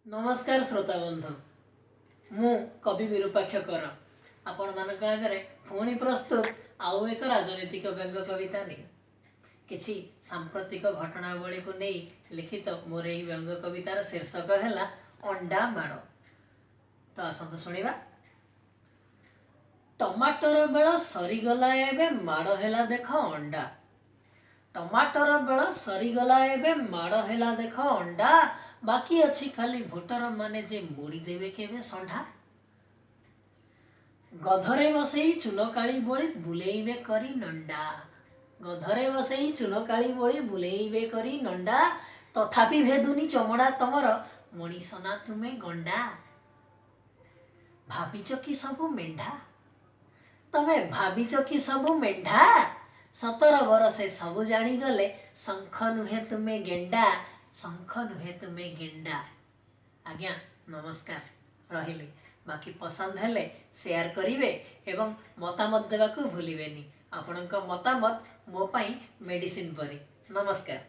ନମସ୍କାର ଶ୍ରୋତା ବନ୍ଧୁ, ମୁଁ କବି ବିରୂପାକ୍ଷ କର ଆପଣମାନଙ୍କ ଆଗରେ ପୁଣି ପ୍ରସ୍ତୁତ ଆଉ ଏକ ରାଜନୈତିକ ବ୍ୟଙ୍ଗ କବିତା ନେଇ। କିଛି ସାମ୍ପ୍ରତିକ ଘଟଣାବଳୀକୁ ନେଇ ଲିଖିତ ମୋର ଏହି ବ୍ୟଙ୍ଗ କବିତାର ଶୀର୍ଷକ ହେଲା ଅଣ୍ଡା ମାଡ଼। ତ ଆସନ୍ତୁ ଶୁଣିବା। ଟମାଟର ବେଳ ସରିଗଲା, ଏବେ ମାଡ଼ ହେଲା ଦେଖ ଅଣ୍ଡା। ଟମାଟର ବେଳ ସରିଗଲା, ଏବେ ମାଡ଼ ହେଲା ଦେଖ ଅଣ୍ଡା। ବାକି ଅଛି ଖାଲି ଭୋଟର ମାନେ ଯେ ମୋଡ଼ି ଦେବେ କେବେ ଷଣ୍ଢା। ଗଧରେ ବସେଇ ଚୂନକାଳି ବୋଳି ବୁଲେଇବେ କରି ନଣ୍ଡା। ଗଧରେ ବସେଇ ଚୂନକାଳି ବୋଳି ବୁଲେଇବେ କରି ନଣ୍ଡା। ତଥାପି ଭେଦୁନି ଚମଡ଼ା ତମର, ମଣିଷ ନା ତୁମେ ଗଣ୍ଡା? ଭାବିଛ କି ସବୁ ମେଣ୍ଢା? ତମେ ଭାବିଛ କି ସବୁ ମେଣ୍ଢା? 17 ବରଷେ ସବୁ ଜାଣିଗଲେ, ଶଙ୍ଖ ନୁହେଁ ତୁମେ ଗେଣ୍ଡା। ଶଙ୍ଖ ନୁହେଁ ତୁମେ ଗେଣ୍ଡା। ଆଜ୍ଞା ନମସ୍କାର, ରହିଲି। ବାକି ପସନ୍ଦ ହେଲେ ସେୟାର କରିବେ ଏବଂ ମତାମତ ଦେବାକୁ ଭୁଲିବେନି। ଆପଣଙ୍କ ମତାମତ ମୋ ପାଇଁ ମେଡ଼ିସିନ ପରି। ନମସ୍କାର।